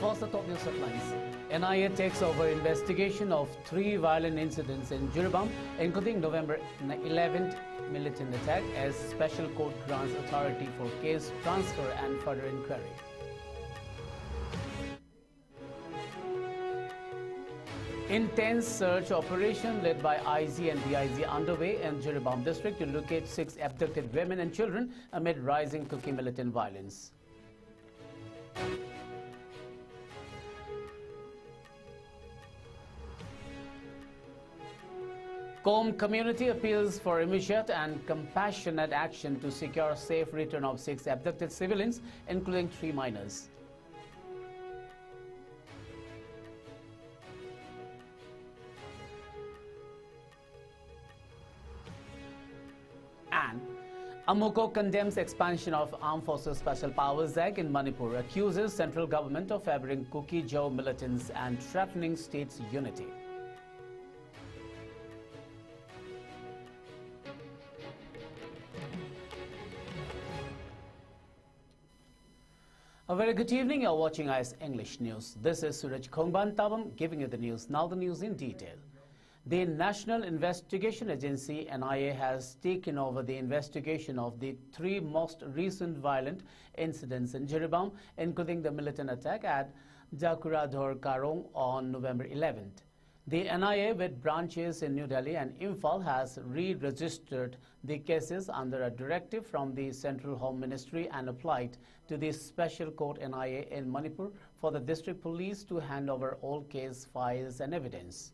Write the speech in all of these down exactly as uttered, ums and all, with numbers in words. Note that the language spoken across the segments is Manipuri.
First, the top news headlines. N I A takes over investigation of three violent incidents in Jiribam, including November eleventh militant attack, as special court grants authority for case transfer and further inquiry. Intense search operation led by I G and D I G underway in Jiribam district to locate six abducted women and children amid rising Kuki militant violence. Kom community appeals for immediate and compassionate action to secure safe return of six abducted civilians, including three minors. And Amoko condemns expansion of Armed Forces Special Powers Act in Manipur, accuses central government of favoring Kuki-Zo militants and threatening state's unity. A very good evening. You're watching I S English News. This is Suraj Khongban Tabam giving you the news. Now the news in detail. The National Investigation Agency, N I A, has taken over the investigation of the three most recent violent incidents in Jiribam, including the militant attack at Jakuradhor Karong on November eleventh. The N I A, with branches in New Delhi and Imphal, has re-registered the cases under a directive from the Central Home Ministry and applied to the Special Court, N I A, in Manipur for the district police to hand over all case files and evidence.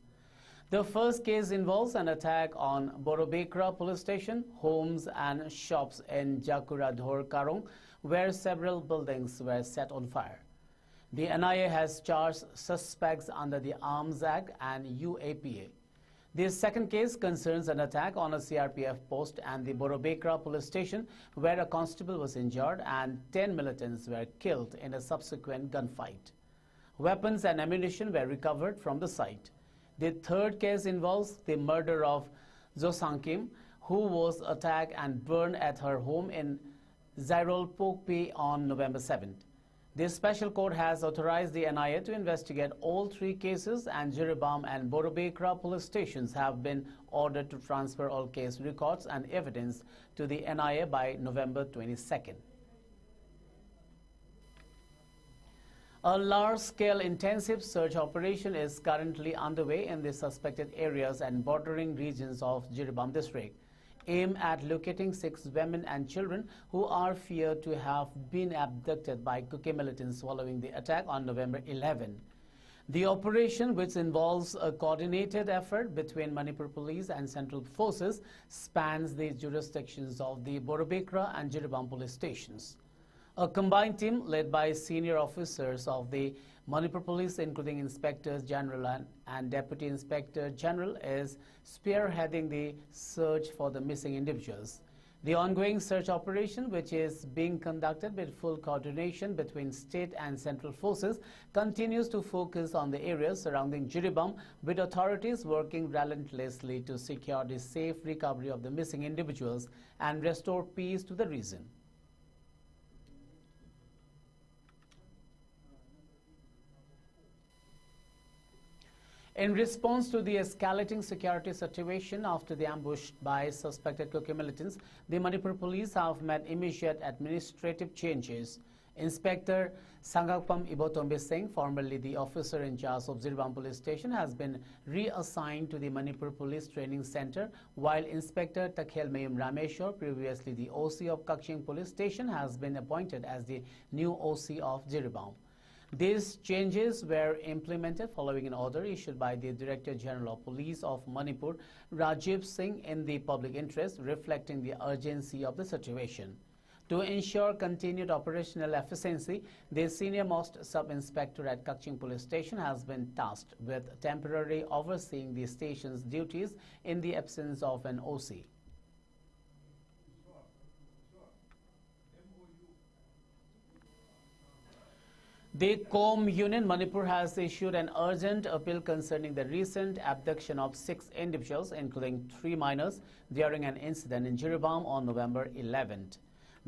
The first case involves an attack on Borobekra police station, homes and shops in Jakuradhor Karong, where several buildings were set on fire. The N I A has charged suspects under the Arms Act and U A P A. The second case concerns an attack on a C R P F post and the Borobekra police station, where a constable was injured and ten militants were killed in a subsequent gunfight. Weapons and ammunition were recovered from the site. The third case involves the murder of Zo Sangkim, who was attacked and burned at her home in Zairol Pokpi on November seventh. The special court has authorized the N I A to investigate all three cases, and Jiribam and Borobekra police stations have been ordered to transfer all case records and evidence to the N I A by November twenty-second. A large-scale intensive search operation is currently underway in the suspected areas and bordering regions of Jiribam district, aimed at locating six women and children who are feared to have been abducted by Kuki militants following the attack on November eleven. The operation, which involves a coordinated effort between Manipur Police and central forces, spans the jurisdictions of the Borobekra and Jiribam police stations. A combined team led by senior officers of the Manipur Police, including Inspectors General and, and Deputy Inspector General, is spearheading the search for the missing individuals. The ongoing search operation, which is being conducted with full coordination between state and central forces, continues to focus on the areas surrounding Jiribam, with authorities working relentlessly to secure the safe recovery of the missing individuals and restore peace to the region. In response to the escalating security situation after the ambush by suspected Kuki militants, the Manipur police have made immediate administrative changes. Inspector Sangakpam Ibotombe Singh, formerly the officer in charge of Jiribam Police Station, has been reassigned to the Manipur Police Training Center, while Inspector Takhelmayum Rameshwar, previously the O C of Kakching Police Station, has been appointed as the new O C of Jiribam. These changes were implemented following an order issued by the Director General of Police of Manipur, Rajiv Singh, in the public interest, reflecting the urgency of the situation. To ensure continued operational efficiency, the senior most sub-inspector at Kakching Police Station has been tasked with temporarily overseeing the station's duties in the absence of an O C. The Kom Union Manipur has issued an urgent appeal concerning the recent abduction of six individuals, including three minors, during an incident in Jiribam on November eleventh.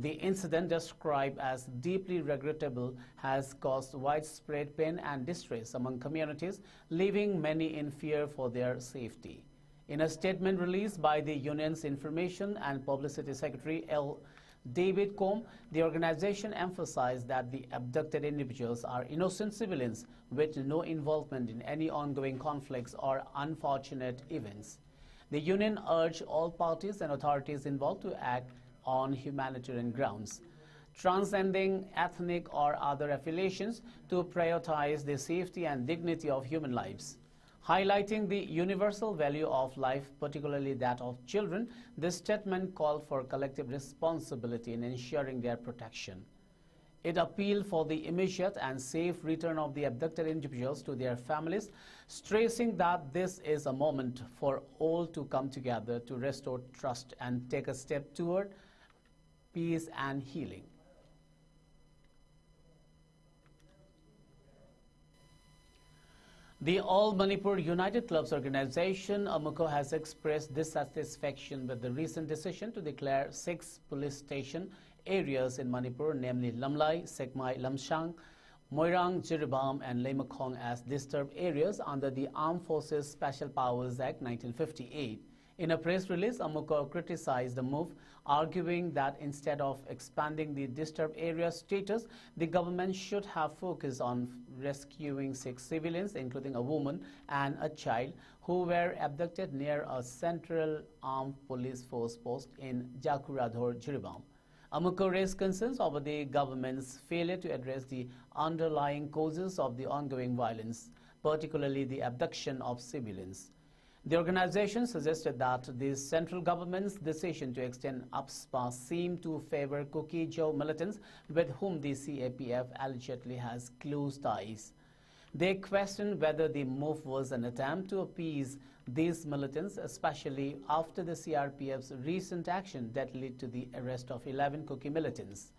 The incident, described as deeply regrettable, has caused widespread pain and distress among communities, leaving many in fear for their safety. In a statement released by the union's Information and Publicity Secretary L. David Combe, the organization emphasized that the abducted individuals are innocent civilians with no involvement in any ongoing conflicts or unfortunate events. The union urged all parties and authorities involved to act on humanitarian grounds, transcending ethnic or other affiliations, to prioritize the safety and dignity of human lives. Highlighting the universal value of life, particularly that of children, this statement called for collective responsibility in ensuring their protection. It appealed for the immediate and safe return of the abducted individuals to their families, stressing that this is a moment for all to come together to restore trust and take a step toward peace and healing. The All Manipur United Clubs Organization, AMUCO, has expressed dissatisfaction with the recent decision to declare six police station areas in Manipur, namely Lamlai, Sekmai, Lamshang, Moirang, Jiribam, and Leimakhong as disturbed areas under the Armed Forces Special Powers Act nineteen fifty-eight. In a press release, AMUCO criticized the move, arguing that instead of expanding the disturbed area status, the government should have focused on rescuing six civilians, including a woman and a child, who were abducted near a central armed police force post in Jakuradhor, Jiribam. AMUCO raised concerns over the government's failure to address the underlying causes of the ongoing violence, particularly the abduction of civilians. The organization suggested that the central government's decision to extend AFSPA seemed to favor Kuki-Zo militants, with whom the C A P F allegedly has close ties. They questioned whether the move was an attempt to appease these militants, especially after the C R P F's recent action that led to the arrest of eleven Kuki militants.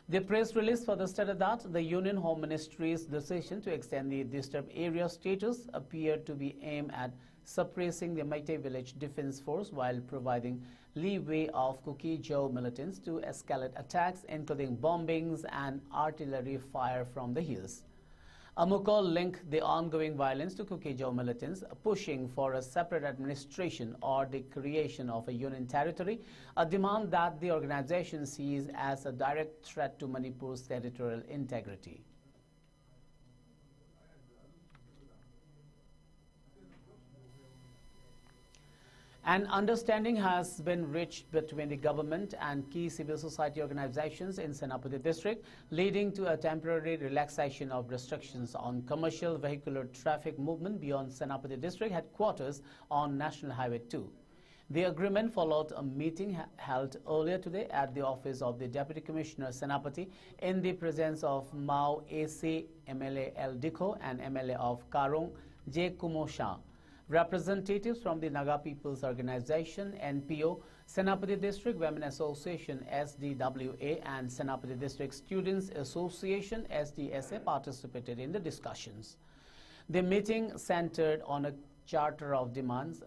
The press release further stated that the Union Home Ministry's decision to extend the disturbed area status appeared to be aimed at suppressing the Meitei Village Defense Force while providing leeway of Kuki-Zo militants to escalate attacks, including bombings and artillery fire from the hills. Amukol linked the ongoing violence to Kuki-Zo militants pushing for a separate administration or the creation of a union territory, a demand that the organization sees as a direct threat to Manipur's territorial integrity. An understanding has been reached between the government and key civil society organizations in Senapati district, leading to a temporary relaxation of restrictions on commercial vehicular traffic movement beyond Senapati district headquarters on National Highway two. The agreement followed a meeting ha- held earlier today at the office of the Deputy Commissioner Senapati in the presence of Mao A C M L A L Dikho and M L A of Karong J Kumo Shah, representatives from the Naga People's Organization, N P O, Senapati District Women Association, S D W A, and Senapati District Students Association, S D S A, participated in the discussions. The meeting centered on a charter of demands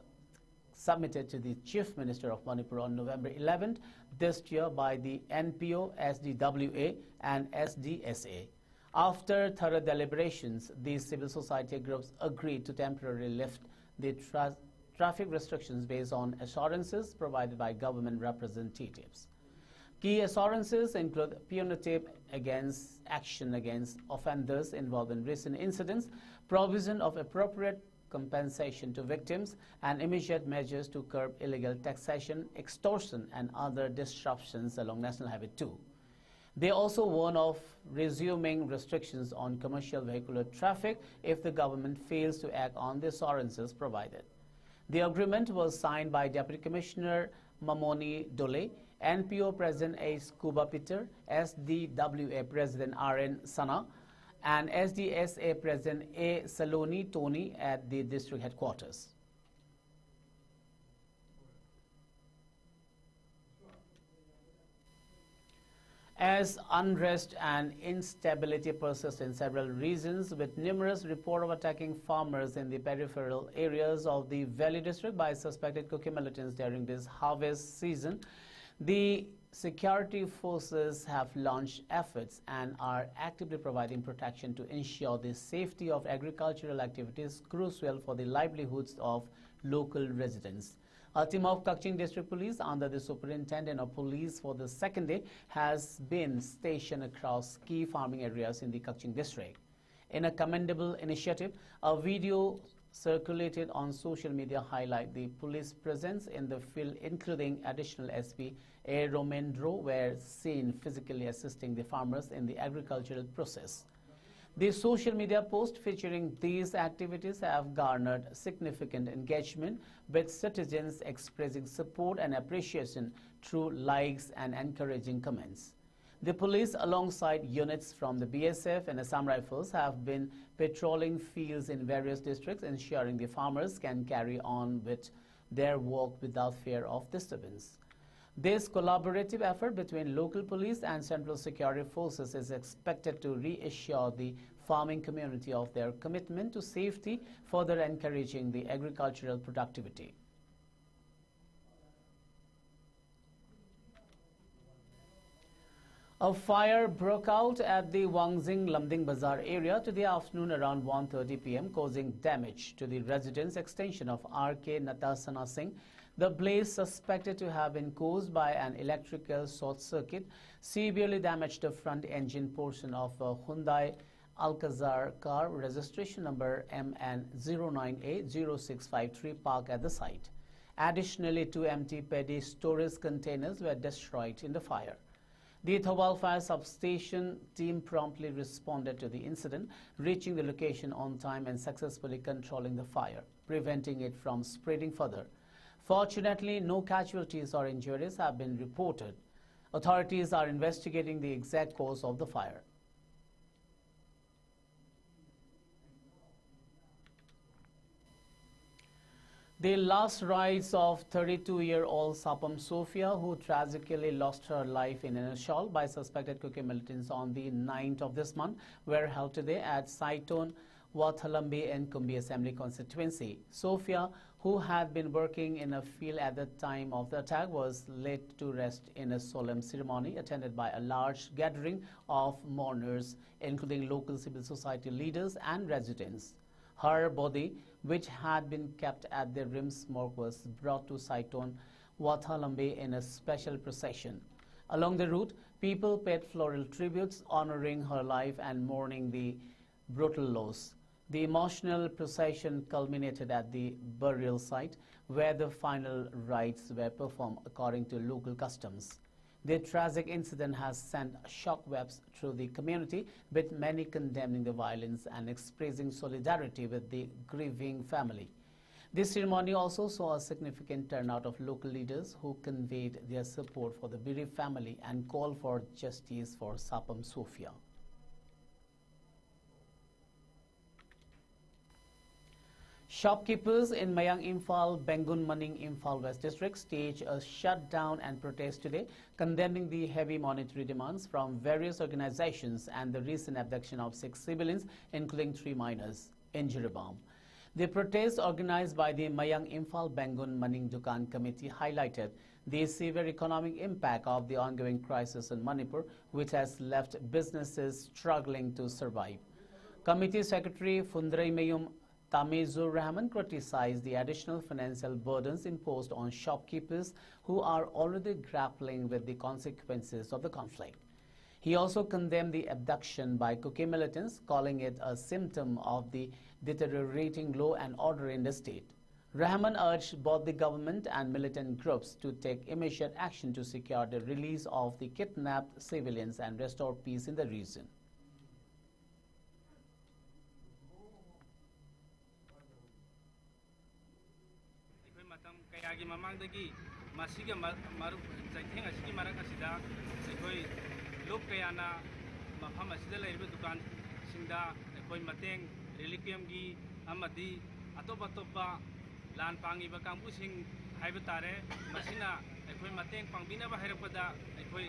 submitted to the Chief Minister of Manipur on November eleventh this year by the N P O, S D W A, and S D S A. After thorough deliberations, these civil society groups agreed to temporarily lift the tra- traffic restrictions based on assurances provided by government representatives. Key assurances include punitive against action against offenders involved in recent incidents, provision of appropriate compensation to victims, and immediate measures to curb illegal taxation, extortion, and other disruptions along National Highway two. They also warn of resuming restrictions on commercial vehicular traffic if the government fails to act on the assurances provided. The agreement was signed by Deputy Commissioner Mamoni Dole, N P O President A Scuba Peter, S D W A President R N Sana, and S D S A President A Saloni Tony at the district headquarters. As unrest and instability persist in several regions, with numerous reports of attacking farmers in the peripheral areas of the Valley district by suspected Kuki militants during this harvest season, the security forces have launched efforts and are actively providing protection to ensure the safety of agricultural activities crucial for the livelihoods of local residents. A team of Kakching District Police, under the Superintendent of Police for the second day, has been stationed across key farming areas in the Kakching District. In a commendable initiative, a video circulated on social media highlight the police presence in the field, including Additional S P A Romendro were seen physically assisting the farmers in the agricultural process. The social media post featuring these activities have garnered significant engagement, with citizens expressing support and appreciation through likes and encouraging comments. The police, alongside units from the B S F and Assam Rifles, have been patrolling fields in various districts, ensuring the farmers can carry on with their work without fear of disturbance. This collaborative effort between local police and central security forces is expected to reassure the farming community of their commitment to safety, further encouraging the agricultural productivity. A fire broke out at the Wangjing Lumding Bazar area today afternoon around one thirty p m, causing damage to the residence extension of R K Natasana Singh. The blaze, suspected to have been caused by an electrical short circuit, severely damaged the front engine portion of a Hyundai Alcazar car, registration number M N zero nine A zero six five three, parked at the site. Additionally, two empty paddy storage containers were destroyed in the fire. The Thoubal Fire Substation team promptly responded to the incident, reaching the location on time and successfully controlling the fire, preventing it from spreading further. Fortunately, no casualties or injuries have been reported. Authorities are investigating the exact cause of the fire. The last rites of thirty-two-year-old Sapam Sofia, who tragically lost her life in an assault by suspected Kuki militants on the ninth of this month, were held today at Saiton Wathalambi in Kumbi Assembly Constituency. Sofia, who had been working in a field at the time of the attack, was laid to rest in a solemn ceremony attended by a large gathering of mourners, including local civil society leaders and residents. Her body, which had been kept at the RIMS morgue, was brought to Saiton Wathalambi in a special procession. Along the route, people paid floral tributes, honoring her life and mourning the brutal loss. The emotional procession culminated at the burial site, where the final rites were performed according to local customs. The tragic incident has sent shockwaves through the community, with many condemning the violence and expressing solidarity with the grieving family. This ceremony also saw a significant turnout of local leaders who conveyed their support for the bereaved family and called for justice for Sapam Sofia. Shopkeepers in Mayang Imphal, Bengun Maning, Imphal West District staged a shutdown and protest today, condemning the heavy monetary demands from various organizations and the recent abduction of six civilians, including three minors, in Jiribam. The protest, organized by the Mayang Imphal Bengun Maning Dukan Committee, highlighted the severe economic impact of the ongoing crisis in Manipur, which has left businesses struggling to survive. Committee Secretary Fundreimayum Tamizur Rahman criticized the additional financial burdens imposed on shopkeepers who are already grappling with the consequences of the conflict. He also condemned the abduction by Kuki militants, calling it a symptom of the deteriorating law and order in the state. Rahman urged both the government and militant groups to take immediate action to secure the release of the kidnapped civilians and restore peace in the region. ꯑꯩꯈꯣꯏ ꯃꯇꯝ ꯀꯌꯥꯒꯤ ꯃꯃꯥꯡꯗꯒꯤ ꯃꯁꯤꯒ ꯃ-, ꯃꯔꯨꯞ ꯆꯩꯊꯦꯡ ꯑꯁꯤꯒꯤ ꯃꯔꯛ ꯑꯁꯤꯗ ꯑꯩꯈꯣꯏ ꯂꯨꯞ ꯀꯌꯥꯅ ꯃꯐꯝ ꯑꯁꯤꯗ ꯂꯩꯔꯤꯕ ꯗꯨꯀꯥꯟꯁꯤꯡꯗ ꯑꯩꯈꯣꯏ ꯃꯇꯦꯡ relief camp ꯀꯤ ꯑꯃꯗꯤ ꯑꯇꯣꯞ ꯑꯇꯣꯞꯄ ꯂꯥꯟ ꯄꯥꯡꯉꯤꯕ ꯀꯥꯡꯕꯨꯁꯤꯡ ꯍꯥꯏꯕ ꯇꯥꯔꯦ, ꯃꯁꯤꯅ ꯑꯩꯈꯣꯏ ꯃꯇꯦꯡ ꯄꯥꯡꯕꯤꯅꯕ ꯍꯥꯏꯔꯛꯄꯗ ꯑꯩꯈꯣꯏ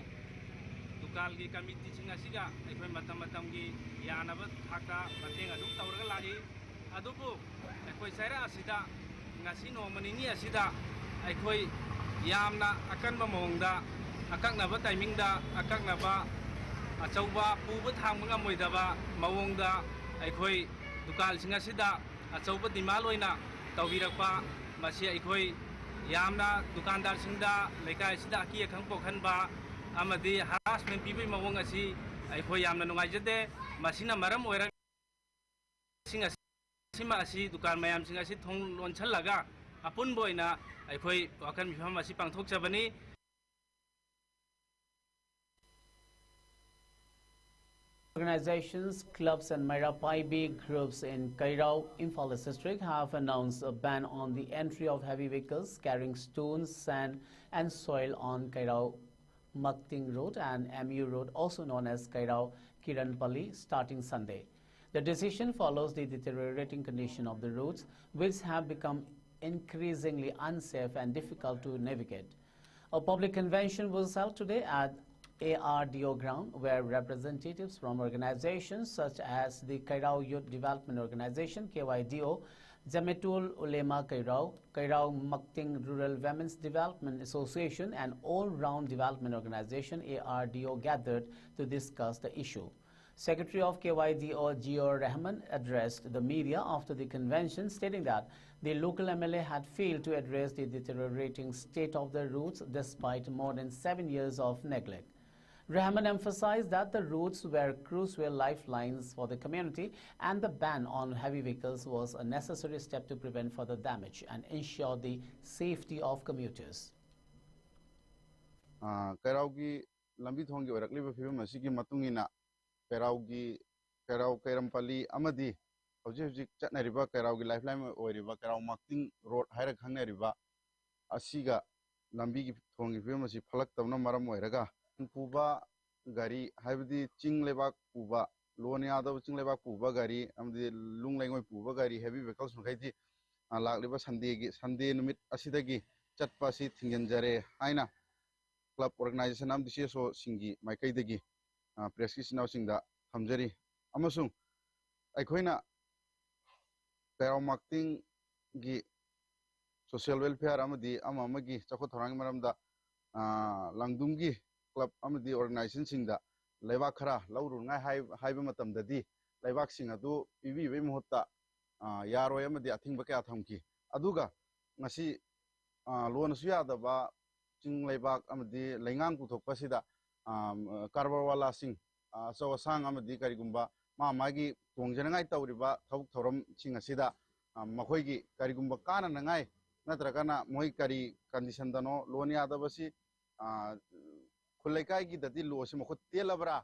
ꯗꯨꯀꯥꯜꯒꯤ ꯀꯃꯤꯇꯤꯁꯤꯡ ꯑꯁꯤꯒ ꯑꯩꯈꯣꯏ ꯃꯇꯝ ꯃꯇꯝꯒꯤ ꯌꯥꯅꯕ ꯊꯥꯛꯇ ꯃꯇꯦꯡ ꯑꯗꯨꯝ ꯇꯧꯔꯒ ꯂꯥꯛꯏ꯫ ꯑꯗꯨꯕꯨ ꯑꯩꯈꯣꯏ ꯆꯩꯔꯥꯛ ꯑꯁꯤꯗ ꯉꯁꯤ ꯅꯣꯡꯃ ꯅꯤꯅꯤ ꯑꯁꯤꯗ ꯑꯩꯈꯣꯏ ꯌꯥꯝꯅ ꯑꯀꯟꯕ ꯃꯑꯣꯡꯗ, ꯑꯀꯛꯅꯕ ꯇꯥꯏꯃꯤꯡꯗ ꯑꯀꯛꯅꯕ ꯑꯆꯧꯕ ꯄꯨꯕ ꯊꯥꯡꯕ ꯉꯝꯃꯣꯏꯗꯕ ꯃꯑꯣꯡꯗ ꯑꯩꯈꯣꯏ ꯗꯨꯀꯥꯟꯁꯤꯡ ꯑꯁꯤꯗ ꯑꯆꯧꯕ ꯗꯤꯃꯥꯟ ꯑꯣꯏꯅ ꯇꯧꯕꯤꯔꯛꯄ, ꯃꯁꯤ ꯑꯩꯈꯣꯏ ꯌꯥꯝꯅ ꯗꯨꯀꯥꯟꯗꯥꯔꯁꯤꯡꯗ ꯂꯩꯀꯥꯏ ꯑꯁꯤꯗ ꯑꯀꯤ ꯑꯈꯪ ꯄꯣꯛꯍꯟꯕ ꯑꯃꯗꯤ ꯍꯔꯥꯁꯃꯦꯟ ꯄꯤꯕꯒꯤ ꯃꯑꯣꯡ ꯑꯁꯤ ꯑꯩꯈꯣꯏ ꯌꯥꯝꯅ ꯅꯨꯡꯉꯥꯏꯖꯗꯦ꯫ ꯃꯁꯤꯅ ꯃꯔꯝ ꯑꯣꯏꯔꯒ ꯁꯤꯡ ꯑꯁꯤ, ꯁꯤꯃ ꯑꯁꯤ ꯗꯨꯀꯥꯟ ꯃꯌꯥꯝꯁꯤꯡ ꯑꯁꯤ ꯊꯣꯡ ꯂꯣꯟꯁꯤꯜꯂꯒ ꯑꯄꯨꯟꯕ ꯑꯣꯏꯅ ꯑꯩꯈꯣꯏ ꯋꯥꯀꯠ ꯃꯤꯐꯝ ꯑꯁꯤ ꯄꯥꯡꯊꯣꯛꯆꯕꯅꯤ꯫ Organizations, clubs and Meira Paibi groups in Kairao, Imphal East District have announced a ban on the entry of heavy vehicles carrying stones, sand and soil on Kairao Makting Road and M U Road, also known as Kairao Kiranpalli, starting Sunday. The decision follows the deteriorating condition of the roads, which have become increasingly unsafe and difficult to navigate. A public convention was held today at A R D O ground, where representatives from organizations such as the Kairao Youth Development Organization, K Y D O, Jamiatul Ulema Kairao, Kairao Makting Rural Women's Development Association, and All Round Development Organization, A R D O, gathered to discuss the issue. Secretary of K Y D O, G O Rahman, addressed the media after the convention, stating that the local M L A had failed to address the deteriorating state of the roads despite more than seven years of neglect. Rahman emphasized that the roads were crucial lifelines for the community and the ban on heavy vehicles was a necessary step to prevent further damage and ensure the safety of commuters. ꯑ, ꯀꯩꯔꯥꯎꯒꯤ ꯂꯝꯕꯤ ꯊꯣꯡꯒꯤ ꯑꯣꯏꯔꯛꯂꯤꯕ ꯐꯤꯕꯝ ꯑꯁꯤꯒꯤ ꯃꯇꯨꯡ ꯏꯟꯅ ꯀꯩꯔꯥꯎꯒꯤ, ꯀꯩꯔꯥꯎ ꯀꯩꯔꯝꯄꯜꯂꯤ ꯑꯃꯗꯤ ꯍꯧꯖꯤꯛ ꯍꯧꯖꯤꯛ ꯆꯠꯅꯔꯤꯕ ꯀꯩꯔꯥꯎꯒꯤ ꯂꯥꯏꯐ ꯂꯥꯏꯟ ꯑꯣꯏꯔꯤꯕ ꯀꯩꯔꯥꯎ ꯃꯥꯛꯇꯤꯡ ꯔꯣꯗ ꯍꯥꯏꯔꯒ ꯈꯪꯅꯔꯤꯕ ꯑꯁꯤꯒ ꯂꯝꯕꯤꯒꯤ ꯊꯣꯡꯒꯤ ꯐꯤꯕꯝ ꯑꯁꯤ ꯐꯠꯂꯛꯇꯕꯅ ꯃꯔꯝ ꯑꯣꯏꯔꯒ ꯄꯨꯕ ꯒꯥꯔꯤ, ꯍꯥꯏꯕꯗꯤ ꯆꯤꯡ ꯂꯩꯕꯥꯛ ꯄꯨꯕ, ꯂꯣꯟ ꯌꯥꯗꯕ ꯆꯤꯡ ꯂꯩꯕꯥꯛ ꯄꯨꯕ ꯒꯥꯔꯤ ꯑꯃꯗꯤ ꯂꯨꯡ ꯂꯩꯉꯣꯏ ꯄꯨꯕ ꯒꯥꯔꯤ, ꯍꯦꯚꯤ ꯚꯦꯍꯤꯀꯜꯁ ꯃꯈꯩꯗꯤ ꯑ, ꯂꯥꯛꯂꯤꯕ ꯁꯟꯗꯦꯒꯤ, ꯁꯟꯗꯦ ꯅꯨꯃꯤꯠ ꯑꯁꯤꯗꯒꯤ ꯆꯠꯄ ꯑꯁꯤ ꯊꯤꯡꯖꯤꯟꯖꯔꯦ ꯍꯥꯏꯅ ꯀ꯭ꯂꯕ ꯑꯣꯔꯒꯅꯥꯏꯖꯦꯁꯟ ꯑꯃꯗꯤ ꯁꯤ ꯑꯦꯁ ꯑꯣꯁꯤꯡꯒꯤ ꯃꯥꯏꯀꯩꯗꯒꯤ, ꯑ, ꯄ꯭ꯔꯦꯁꯀꯤ ꯏꯆꯤꯟ ꯏꯅꯥꯎꯁꯤꯡꯗ ꯊꯝꯖꯔꯤ꯫ ꯑꯃꯁꯨꯡ ꯑꯩꯈꯣꯏꯅ ꯀꯩꯔꯥꯎ ꯃꯥꯛꯇꯤꯡꯒꯤ ꯁꯣꯁꯤꯌꯦꯜ ꯋꯦꯜꯐꯤꯌꯥꯔ ꯑꯃꯗꯤ ꯑꯃ ꯑꯃꯒꯤ ꯆꯥꯎꯈꯠ ꯊꯧꯔꯥꯡꯒꯤ ꯃꯔꯝꯗ, ꯑ, ꯂꯥꯡꯗꯨꯝꯒꯤ ꯀ꯭ꯂꯕ ꯑꯃꯗꯤ ꯑꯣꯔꯒꯅꯥꯏꯖꯦꯁꯟꯁꯤꯡꯗ ꯂꯩꯕꯥꯛ ꯈꯔ ꯂꯧꯔꯨꯅꯉꯥꯏ ꯍꯥꯏ-, ꯍꯥꯏꯕ ꯃꯇꯝꯗꯗꯤ ꯂꯩꯕꯥꯛꯁꯤꯡ ꯑꯗꯨ ꯄꯤꯕꯤꯕꯒꯤ ꯃꯍꯨꯠꯇ, ꯑ, ꯌꯥꯔꯣꯏ ꯑꯃꯗꯤ ꯑꯊꯤꯡꯕ ꯀꯌꯥ ꯊꯝꯈꯤ꯫ ꯑꯗꯨꯒ ꯉꯁꯤ, ꯑ, ꯂꯣꯟꯅꯁꯨ ꯌꯥꯗꯕ ꯆꯤꯡ ꯂꯩꯕꯥꯛ ꯑꯃꯗꯤ ꯂꯩꯉꯥꯡ ꯄꯨꯊꯣꯛꯄꯁꯤꯗ, ꯑ, ꯀꯔꯕꯥꯔ ꯋꯥꯂꯥꯁꯤꯡ, ꯑ, ꯑꯆꯧ ꯑꯁꯥꯡ ꯑꯃꯗꯤ ꯀꯔꯤꯒꯨꯝꯕ ꯃꯥ ꯃꯥꯒꯤ ꯇꯣꯡꯖꯅꯉꯥꯏ ꯇꯧꯔꯤꯕ ꯊꯕꯛ ꯊꯧꯔꯝꯁꯤꯡ ꯑꯁꯤꯗ, ꯑ, ꯃꯈꯣꯏꯒꯤ ꯀꯔꯤꯒꯨꯝꯕ ꯀꯥꯟꯅꯅꯉꯥꯏ ꯅꯠꯇ꯭ꯔꯒꯅ ꯃꯣꯏ ꯀꯔꯤ ꯀꯟꯗꯤꯁꯟꯗꯅꯣ ꯂꯣꯟ ꯌꯥꯗꯕꯁꯤ, ꯑ, ꯈꯨꯜ ꯂꯩꯀꯥꯏꯒꯤꯗꯗꯤ ꯂꯣꯁꯤ ꯃꯈꯨꯠ ꯇꯦꯜꯂꯕ꯭ꯔꯥ?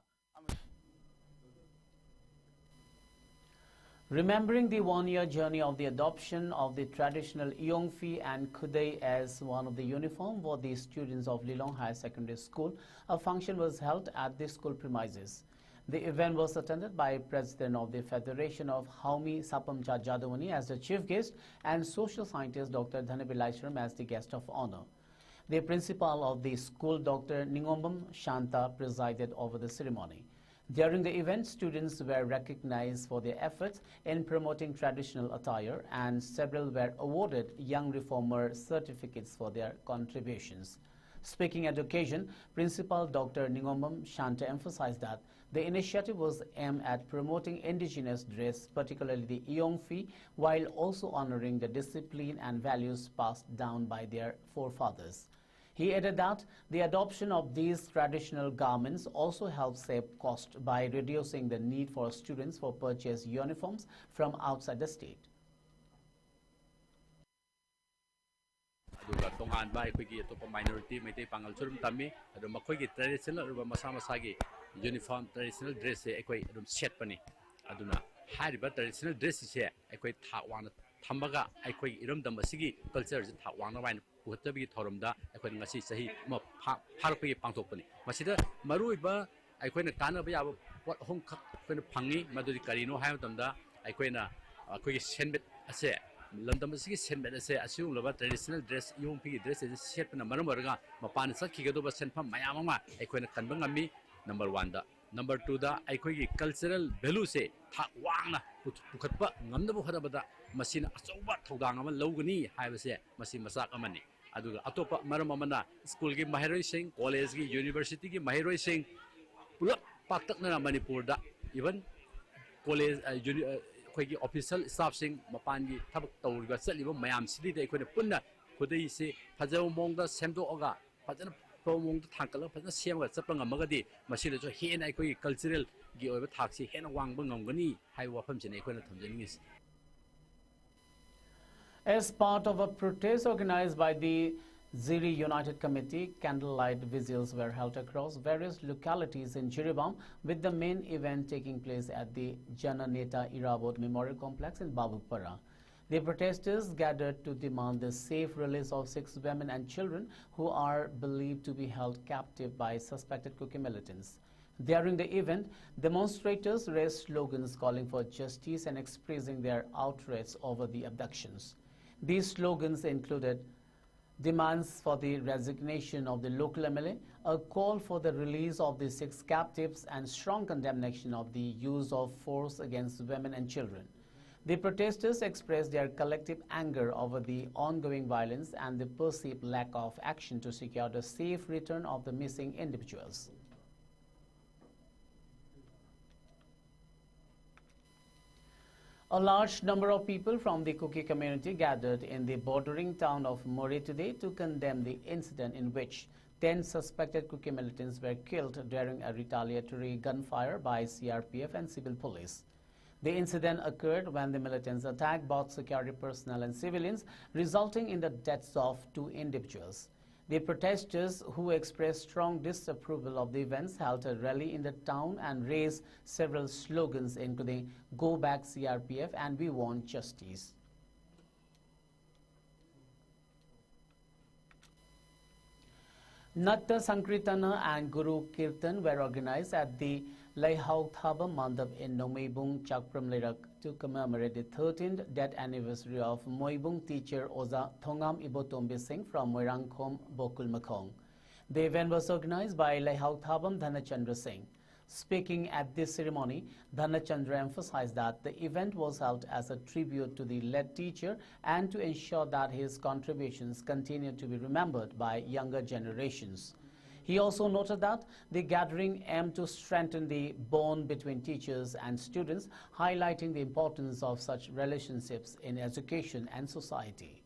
Remembering the one-year journey of the adoption of the traditional Iyongfi and Khudei as one of the uniform for the students of Lilong Higher Secondary School, a function was held at the school premises. The event was attended by President of the Federation of Haomi Sapamcha Jadawani as the chief guest and social scientist Doctor Dhanabi Laishram as the guest of honor. The principal of the school, Doctor Ningombam Shanta, presided over the ceremony. During the event, students were recognized for their efforts in promoting traditional attire, and several were awarded Young Reformer certificates for their contributions. Speaking at the occasion, Principal Doctor Ningombam Shanta emphasized that the initiative was aimed at promoting indigenous dress, particularly the Iyongfi, while also honoring the discipline and values passed down by their forefathers. He added that the adoption of these traditional garments also helps save cost by reducing the need for students for purchase uniforms from outside the state. ꯑꯗꯨꯒ ꯇꯣꯉꯥꯟꯕ ꯑꯩꯈꯣꯏꯒꯤ ꯑꯇꯣꯞꯄ ꯃꯥꯏꯅꯣꯔꯤꯇꯤ ꯃꯩꯇꯩ ꯄꯥꯉꯜꯁꯨ ꯑꯗꯨꯝ ꯇꯝꯃꯤ꯫ ꯑꯗꯣ ꯃꯈꯣꯏꯒꯤ ꯇ꯭ꯔꯦꯗꯤꯁꯅꯦꯜ ꯑꯣꯏꯕ ꯃꯁꯥ ꯃꯁꯥꯒꯤ ꯌꯨꯅꯤꯐꯣꯔꯝ, ꯇ꯭ꯔꯦꯗꯤꯁꯅꯦꯜ ꯗ꯭ꯔꯦꯁꯁꯦ ꯑꯩꯈꯣꯏ ꯑꯗꯨꯝ ꯁꯦꯠꯄꯅꯤ꯫ ꯑꯗꯨꯅ ꯍꯥꯏꯔꯤꯕ ꯇ꯭ꯔꯦꯗꯤꯁꯅꯦꯜ ꯗ꯭ꯔꯦꯁꯁꯤꯡꯁꯦ ꯑꯩꯈꯣꯏ ꯊꯥꯛ ꯋꯥꯡꯅ ꯊꯝꯃꯒ ꯑꯩꯈꯣꯏꯒꯤ ꯏꯔꯝꯗꯝ ꯑꯁꯤꯒꯤ ꯀꯜꯆꯔꯁꯦ ꯊꯥꯛ ꯋꯥꯡꯅꯕ ꯍꯥꯏꯅ ꯄꯨꯈꯠꯆꯕꯒꯤ ꯊꯧꯔꯝꯗ ꯑꯩꯈꯣꯏꯅ ꯉꯁꯤ ꯆꯍꯤ ꯑꯃ ꯐꯥ-, ꯐꯥꯔꯛꯄꯒꯤ ꯄꯥꯡꯊꯣꯛꯄꯅꯤ꯫ ꯃꯁꯤꯗ ꯃꯔꯨꯑꯣꯏꯕ ꯑꯩꯈꯣꯏꯅ ꯀꯥꯟꯅꯕ ꯌꯥꯕ ꯄꯣꯠ ꯑꯍꯨꯝꯈꯛ ꯑꯩꯈꯣꯏꯅ ꯐꯪꯉꯤ꯫ ꯃꯗꯨꯗꯤ ꯀꯔꯤꯅꯣ ꯍꯥꯏꯕ ꯃꯇꯝꯗ ꯑꯩꯈꯣꯏꯅ ꯑꯩꯈꯣꯏꯒꯤ ꯁꯦꯟꯃꯤꯠ ꯑꯁꯦ ꯂꯝꯗꯝ ꯑꯁꯤꯒꯤ ꯁꯦꯟꯃꯤꯠ ꯑꯁꯦ ꯑꯁꯤꯒꯨꯝꯂꯕ traditional dress, ꯏꯌꯣꯡ ꯐꯤꯒꯤ dress ꯑꯁꯤ ꯁꯦꯠꯄꯅ ꯃꯔꯝ ꯑꯣꯏꯔꯒ ꯃꯄꯥꯟꯗ ꯆꯠꯈꯤꯒꯗꯧꯕ ꯁꯦꯟꯐꯝ ꯃꯌꯥꯝ ꯑꯃ ꯑꯩꯈꯣꯏꯅ ꯀꯟꯕ ꯉꯝꯃꯤ꯫ Number one ꯗ꯫ Number two ꯗ, ꯑꯩꯈꯣꯏꯒꯤ cultural value ꯁꯦ ꯊꯥꯛ ꯋꯥꯡꯅ ꯄꯨ-, ꯄꯨꯈꯠꯄ ꯉꯝꯅꯕ ꯍꯣꯠꯅꯕꯗ ꯃꯁꯤꯅ ꯑꯆꯧꯕ ꯊꯧꯗꯥꯡ ꯑꯃ ꯂꯧꯒꯅꯤ ꯍꯥꯏꯕꯁꯦ ꯃꯁꯤ ꯃꯆꯥꯛ ꯑꯃꯅꯤ꯫ ꯑꯗꯨꯒ ꯑꯇꯣꯞꯄ ꯃꯔꯝ ꯑꯃꯅ, school ꯒꯤ ꯃꯍꯩꯔꯣꯏꯁꯤꯡ, college ꯀꯤ, university ꯒꯤ ꯃꯍꯩꯔꯣꯏꯁꯤꯡ ꯄꯨꯂꯞ ꯄꯥꯛꯇꯛꯅꯅ ꯃꯅꯤꯄꯨꯔꯗ, even college, ꯑ, uni-, ꯑ, ꯑꯩꯈꯣꯏꯒꯤ official staff ꯁꯤꯡ, ꯃꯄꯥꯟꯒꯤ ꯊꯕꯛ ꯇꯧꯔꯤꯕ, ꯆꯠꯂꯤꯕ ꯃꯌꯥꯝꯁꯤꯗꯩꯗ ꯑꯩꯈꯣꯏꯅ ꯄꯨꯟꯅ ꯈꯨꯗꯩꯁꯦ ꯐꯖꯕ ꯃꯑꯣꯡꯗ ꯁꯦꯝꯗꯣꯛꯑꯒ, ꯐꯖꯅ ꯐꯕ ꯃꯑꯣꯡꯗ ꯊꯥꯡꯒꯠꯂꯒ, ꯐꯖꯅ ꯁꯦꯝꯃꯒ ꯆꯠꯄ ꯉꯝꯃꯒꯗꯤ, ꯃꯁꯤꯗꯁꯨ ꯍꯦꯟꯅ ꯑꯩꯈꯣꯏꯒꯤ cultural ꯒꯤ ꯑꯣꯏꯕ ꯊꯥꯛꯁꯤ ꯍꯦꯟꯅ ꯋꯥꯡꯕ ꯉꯝꯒꯅꯤ ꯍꯥꯏꯕ ꯋꯥꯐꯝꯁꯤꯅꯤ ꯑꯩꯈꯣꯏꯅ ꯊꯝꯖꯅꯤꯡꯉꯤꯁꯤ꯫ As part of a protest organized by the Ziri United Committee, candlelight vigils were held across various localities in Jiribam, with the main event taking place at the Jananeta Irabot Memorial Complex in Babupara. The protesters gathered to demand the safe release of six women and children who are believed to be held captive by suspected Kuki militants. During the event, demonstrators raised slogans calling for justice and expressing their outrage over the abductions. These slogans included demands for the resignation of the local M L A, a call for the release of the six captives, and strong condemnation of the use of force against women and children. The protesters expressed their collective anger over the ongoing violence and the perceived lack of action to secure the safe return of the missing individuals. A large number of people from the Kuki community gathered in the bordering town of Moreh today to condemn the incident in which ten suspected Kuki militants were killed during a retaliatory gunfire by C R P F and civil police. The incident occurred when the militants attacked both security personnel and civilians, resulting in the deaths of two individuals. The protesters, who expressed strong disapproval of the events, held a rally in the town and raised several slogans, including "Go back C R P F" and "We want justice." Natta Sankirtana and Guru Kirtan were organized at the Leihau Thabam Mandap in Nongmeibung, Chakpram Leirak to commemorate the thirteenth death anniversary of Moibung teacher Oza Thongam Ibotombi Singh from Moirangkhom, Bokulmakhong. The event was organized by Leihau Thabam Dhanachandra Singh. Speaking at this ceremony, Dhanachandra emphasized that the event was held as a tribute to the late teacher and to ensure that his contributions continue to be remembered by younger generations. He also noted that the gathering aimed to strengthen the bond between teachers and students, highlighting the importance of such relationships in education and society.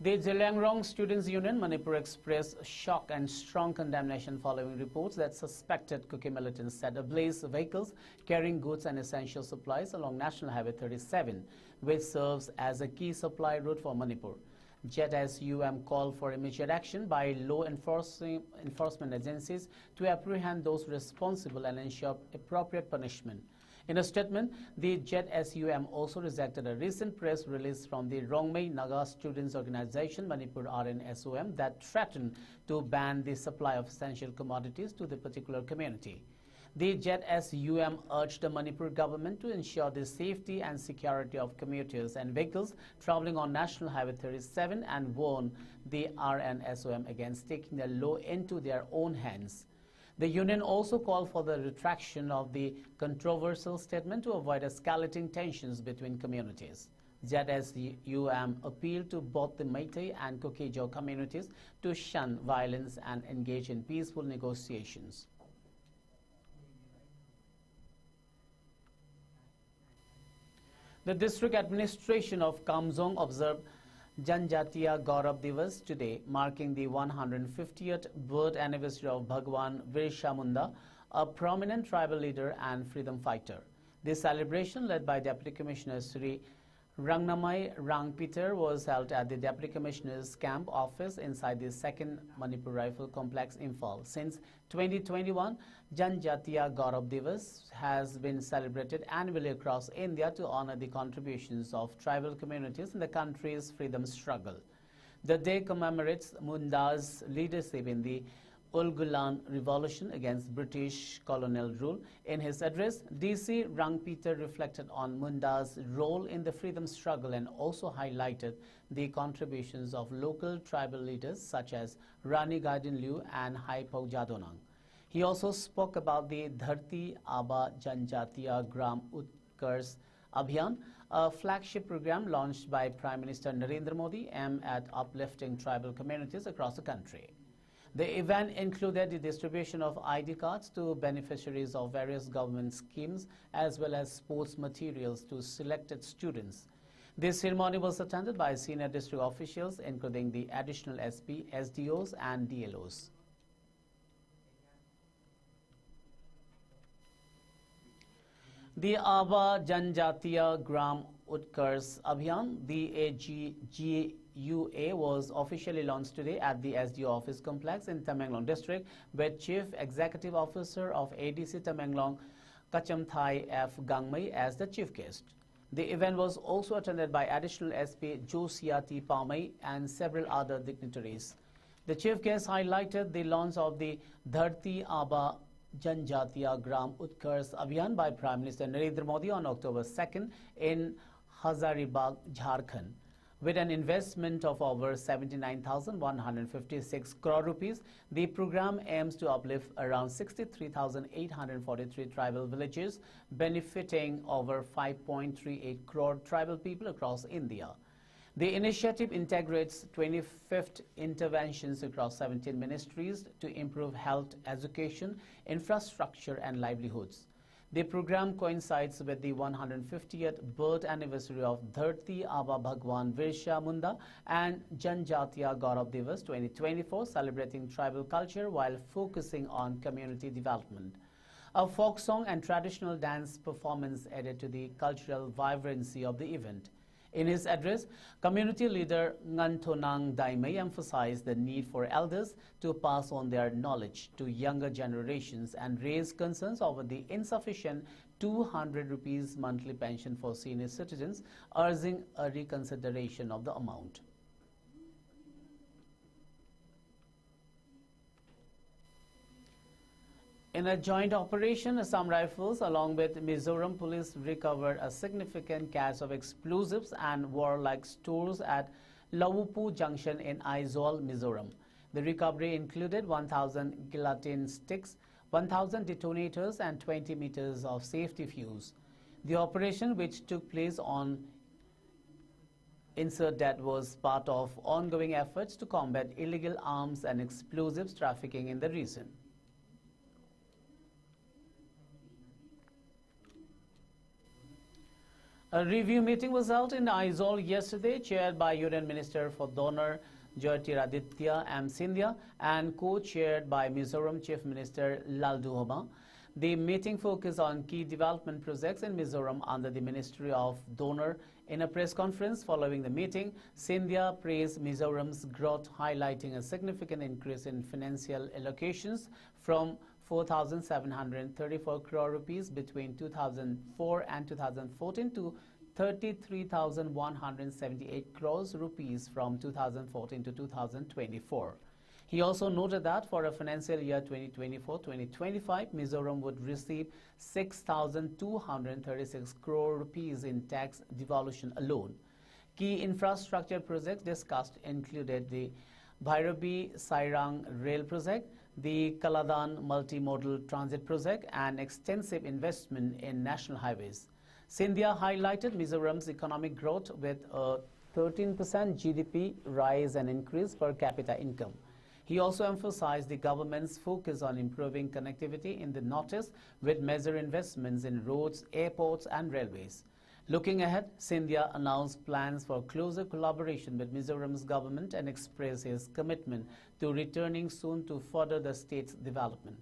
The Zeliangrong Students Union Manipur expressed shock and strong condemnation following reports that suspected Kuki militants set ablaze vehicles carrying goods and essential supplies along National Highway thirty-seven, which serves as a key supply route for Manipur. Z S U M called for immediate action by law enforcing, enforcement agencies to apprehend those responsible and ensure appropriate punishment. In a statement, the Z S U M also rejected a recent press release from the Rongmei Naga Students Organization, Manipur R N S O M, that threatened to ban the supply of essential commodities to the particular community. The Z S U M urged the Manipur government to ensure the safety and security of commuters and vehicles traveling on National Highway thirty-seven and warned the R N S O M against taking the law into their own hands. The union also called for the retraction of the controversial statement to avoid escalating tensions between communities. Z S U M appealed to both the Meitei and Kuki-Zo communities to shun violence and engage in peaceful negotiations. The district administration of Kamjong observed Janjatiya Gaurav Divas today, marking the one hundred fiftieth birth anniversary of Bhagwan Birsa Munda, a prominent tribal leader and freedom fighter. This celebration, led by Deputy Commissioner Shri Rangnamai Rangpeter, was held at the Deputy Commissioner's camp office inside the Second Manipur Rifle Complex, Imphal. Since twenty twenty-one, Janjatiya Gaurav Divas has been celebrated annually across India to honor the contributions of tribal communities in the country's freedom struggle. The day commemorates Munda's leadership in the Ulgulan Revolution against British colonial rule. In his address, D C Rangpeter reflected on Munda's role in the freedom struggle and also highlighted the contributions of local tribal leaders such as Rani Gaidinliu and Haipho Jadonang. He also spoke about the Dharti Aaba Janjatiya Gram Utkarsh Abhiyan, a flagship program launched by Prime Minister Narendra Modi aimed at uplifting tribal communities across the country. The event included the distribution of I D cards to beneficiaries of various government schemes as well as sports materials to selected students. This ceremony was attended by senior district officials, including the additional S P, S D Os, and D L Os. The Aaba Janjatiya Gram Utkarsh Abhiyan, D A G G U A, was officially launched today at the S D O office complex in Tamenglong district, with Chief Executive Officer of A D C Tamenglong, Kachamthai F Gangmei, as the chief guest. The event was also attended by Additional S P Josia T Pamei and several other dignitaries. The chief guest highlighted the launch of the Dharti Aaba Janjatiya Gram Utkarsh Abhiyan by Prime Minister Narendra Modi on October second in Hazaribagh, Jharkhand. With an investment of over seventy-nine thousand one hundred fifty-six crore rupees, the program aims to uplift around sixty-three thousand eight hundred forty-three tribal villages, benefiting over five point three eight crore tribal people across India. The initiative integrates twenty-fifth interventions across seventeen ministries to improve health, education, infrastructure, and livelihoods. The program coincides with the one hundred fiftieth birth anniversary of Dharti Aaba Bhagwan Birsa Munda and Janjatiya Gaurav Diwas twenty twenty-four, celebrating tribal culture while focusing on community development. A folk song and traditional dance performance added to the cultural vibrancy of the event. In his address, community leader Nganthonang Daimei emphasized the need for elders to pass on their knowledge to younger generations and raised concerns over the insufficient two hundred rupees monthly pension for senior citizens, urging a reconsideration of the amount. In a joint operation, Assam Rifles along with Mizoram Police recovered a significant cache of explosives and warlike stores at Lawupu Junction in Aizawl, Mizoram. The recovery included one thousand gelatin sticks, one thousand detonators, and twenty meters of safety fuse. The operation, which took place on insert that was part of ongoing efforts to combat illegal arms and explosives trafficking in the region. A review meeting was held in Aizawl yesterday, chaired by Union Minister for DoNER Jyotiraditya M Scindia and co-chaired by Mizoram Chief Minister Lalduhoma. The meeting focused on key development projects in Mizoram under the Ministry of DoNER. In a press conference following the meeting, Scindia praised Mizoram's growth, highlighting a significant increase in financial allocations from four thousand seven hundred thirty-four crore rupees between two thousand four and two thousand fourteen to thirty-three thousand one hundred seventy-eight crores rupees from two thousand fourteen to two thousand twenty-four. He also noted that for a financial year twenty twenty-four twenty twenty-five, Mizoram would receive six thousand two hundred thirty-six crore rupees in tax devolution alone. Key infrastructure projects discussed included the Bhairabi Sairang Rail Project, the Kaladan Multimodal Transit Project, and extensive investment in national highways. Scindia highlighted Mizoram's economic growth with a thirteen percent G D P rise and increase per capita income. He also emphasized the government's focus on improving connectivity in the Northeast with major investments in roads, airports, and railways. Looking ahead, Scindia announced plans for closer collaboration with Mizoram's government and expressed his commitment to returning soon to further the state's development.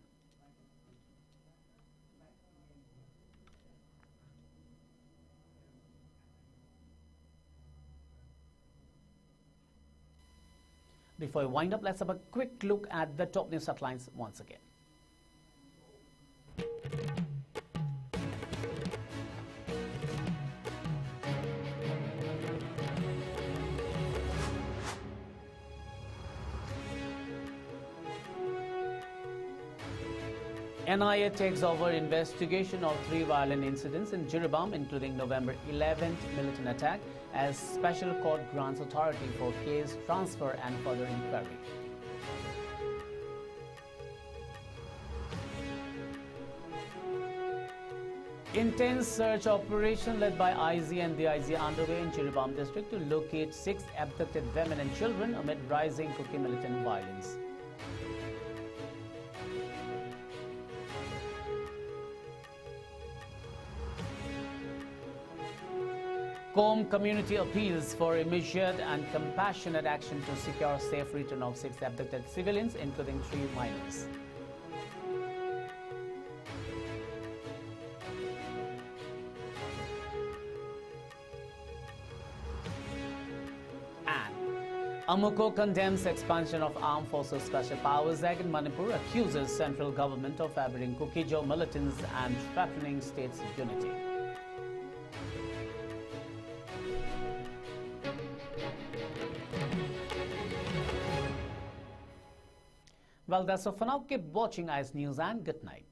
Before we wind up, let's have a quick look at the top news headlines once again. N I A takes over investigation of three violent incidents in Jiribam, including November eleventh militant attack, as special court grants authority for case transfer and further inquiry. Intense search operation led by I G and D I G underway in Jiribam district to locate six abducted women and children amid rising Kuki militant violence. COHM community appeals for immediate and compassionate action to secure safe return of six abducted civilians, including three minors. And AMUCO condemns expansion of Armed Forces Special Powers Act in Manipur, accuses central government of favoring Kuki-Zo militants and threatening state's unity. Well, that's all for now. Keep watching I S News and good night.